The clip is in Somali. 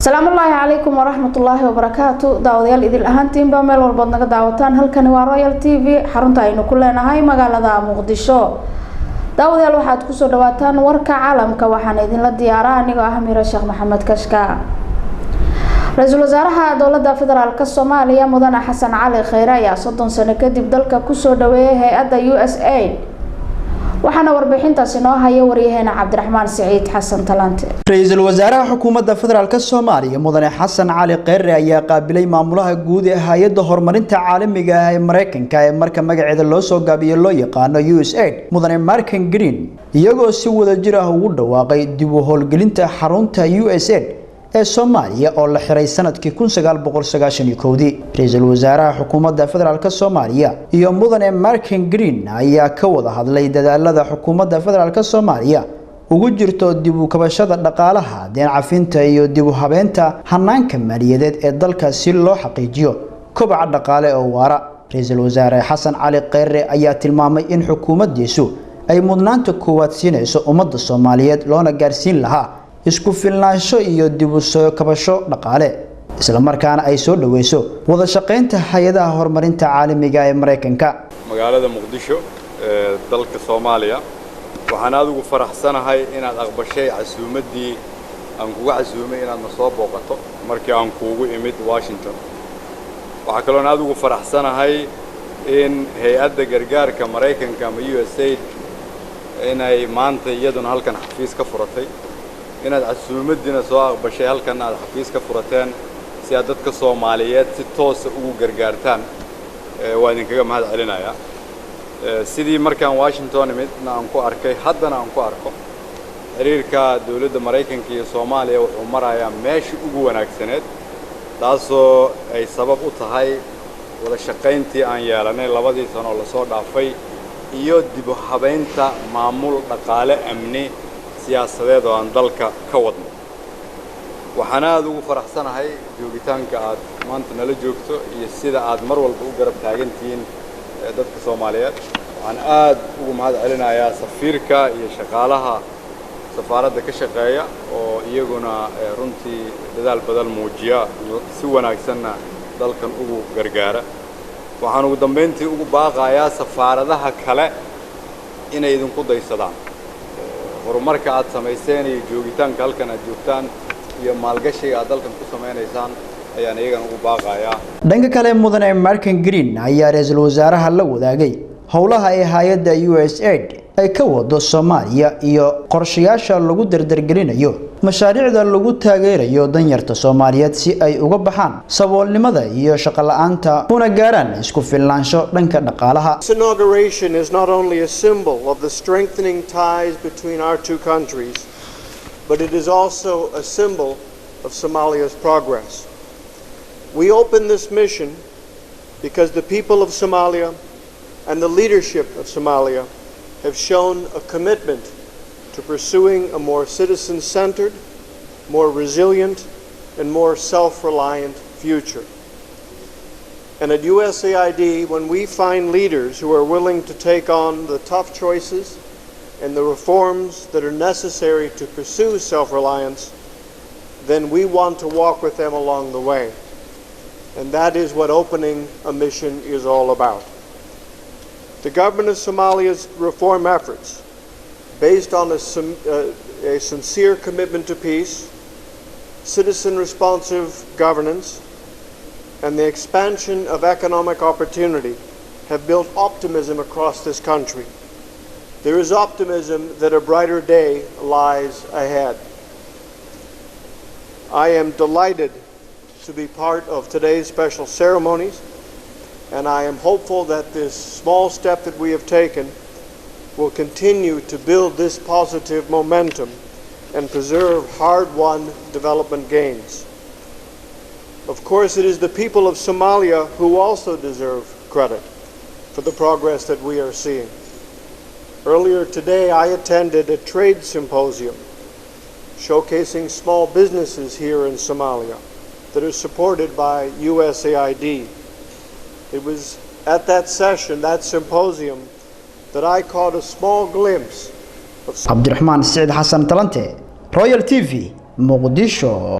Asalaamu calaykum waraxmatullaahi wabarakaatu. Daawadayaal idil ahaantiinba meel walbood naga daawataan, halkani waa Royal TV, xarunta aynu ku leenahay magaalada Muqdisho. Daawadayaal, waxaad kusoo dhawaataan warka caalamka. Waxaana idinla diyaaraa anigoo ah Miro Sheekh Maxamed Kashka. Ra-iisul wasaaraha dowlada federaalk Soomaaliya, Mudane Xasan Cali Kheyre, ayaa 30 sano kadib dalka kusoo dhaweeyay hay-adda USAID. Waxaana warbixintaasi noo haya waryaheena Cabdiraxmaan Siciid Xasan Talante. Ra-iisul wasaaraha xukuumadda federaalk Soomaaliya, Mudane Xasan Cali Kheyre, ayaa qaabilay maamulaha guud ee hay-adda horumarinta caalamiga ah ee Mareykanka ee marka magaceeda loo soo gaabiyo loo yaqaano USAID, Mudane Markan Green, iyagoo si wadajir ah ugu dhawaaqay dib u howlgelinta xarunta USAID ee Soomaaliya oo la xiray sanadkii 1991-dii. Ra-iisul wasaaraha xukuumadda federaalk Soomaaliya iyo Mudane Markan Green ayaa ka wada hadlay dadaalada xukuumadda federaalk Soomaaliya ugu jirto dib u kabashada dhaqaalaha, deen cafinta iyo dib u habeynta hanaanka maaliyadeed ee dalka si loo xaqiijiyo kobaca dhaqaale oo waara. Ra-iisul wasaare Xasan Cali Kheyre ayaa tilmaamay in xukuumaddiisu ay mudnaanta koowaad siinayso ummadda Soomaaliyeed, loona gaarsiin lahaa isku filnaansho iyo dib u soo kabasho dhaqaale, islamarkaana ay soo dhaweyso wada shaqaynta hay-adaha horumarinta caalamiga ee Maraykanka. Magaalada Muqdisho ee dalka Soomaaliya, waxaan aad ugu faraxsanahay inaad aqbashay casuumaddii aan kugu casuumay inaad na soo booqato markii aan kuugu imid Washington. Waxaa kaloon aad ugu faraxsanahay in hay-adda gargaarka Maraykanka ama USAID inay maanta iyaduna halkan xafiis ka furatay, inaad casuumaddiina soo aqbashay, halkan aad xafiis ka furateen si aad dadka Soomaaliyeed si toosa ugu gargaartaan. Waa idinkaga mahad celinayaa. Sidii markaan Washington imidna aan ku arkay, haddana aan ku arko, xiriirka dowladda Maraykanka iyo Soomaaliya wuxuu marayaa meeshii ugu wanaagsaneed, taasoo ay sabab u tahay wada shaqayntii aan yeelanay labadii sano lasoo dhaafay iyo dib u habaynta maamul, dhaqaale, amni, siyaasadeed oo aan dalka ka wadno. Waxaan aada ugu faraxsanahay joogitaanka aad maanta nala joogto iyo sida aad mar walba u garab taagantihiin dadka Soomaaliyeed. Waxaan aad ugu mahad celinayaa safiirka iyo shaqaalaha safaaradda ka shaqeeya oo iyaguna runtii dadaal badan muujiya, si wanaagsanna dalkan ugu gargaara. Waxaan ugu dambayntii ugu baaqayaa safaaradaha kale inay idinku daysadaan horumarka aad samayseen iyo joogitaanka halkan aad joogtaan iyo maalgashiga aad dalkan ku samaynaysaan ayaan iyagana ugu baaqayaa. Dhanka kale, Mudane Markan Green ayaa ra-iisul wasaaraha la wadaagay howlaha ay hay-adda USAID ay ka wado Soomaaliya iyo qorshayaasha lagu dardargelinayo mashaariicda lagu taageerayo danyarta Soomaaliyeed si ay uga baxaan saboolnimada iyo shaqo la-aanta una gaaraan isku filnaansho dhanka dhaqaalaha. This inauguration is not only a symbol of the strengthening ties between our two countries, but it is also a symbol of Somalia's progress. We open this mission because the people of Somalia and the leadership of Somalia have shown a commitment to pursuing a more citizen-centered, more resilient, and more self-reliant future. And at USAID, when we find leaders who are willing to take on the tough choices and the reforms that are necessary to pursue self-reliance, then we want to walk with them along the way. And that is what opening a mission is all about. The government of Somalia's reform efforts, based on a sincere commitment to peace, citizen responsive governance, and the expansion of economic opportunity, have built optimism across this country. There is optimism that a brighter day lies ahead. I am delighted to be part of today's special ceremonies, and I am hopeful that this small step that we have taken will continue to build this positive momentum and preserve hard-won development gains. Of course, it is the people of Somalia who also deserve credit for the progress that we are seeing. Earlier today, I attended a trade symposium showcasing small businesses here in Somalia that are supported by USAID. It was at that session, that symposium, that I caught a small glimpse of Cabdiraxmaan Siciid Xasan Talante, Royal TV, Muqdisho.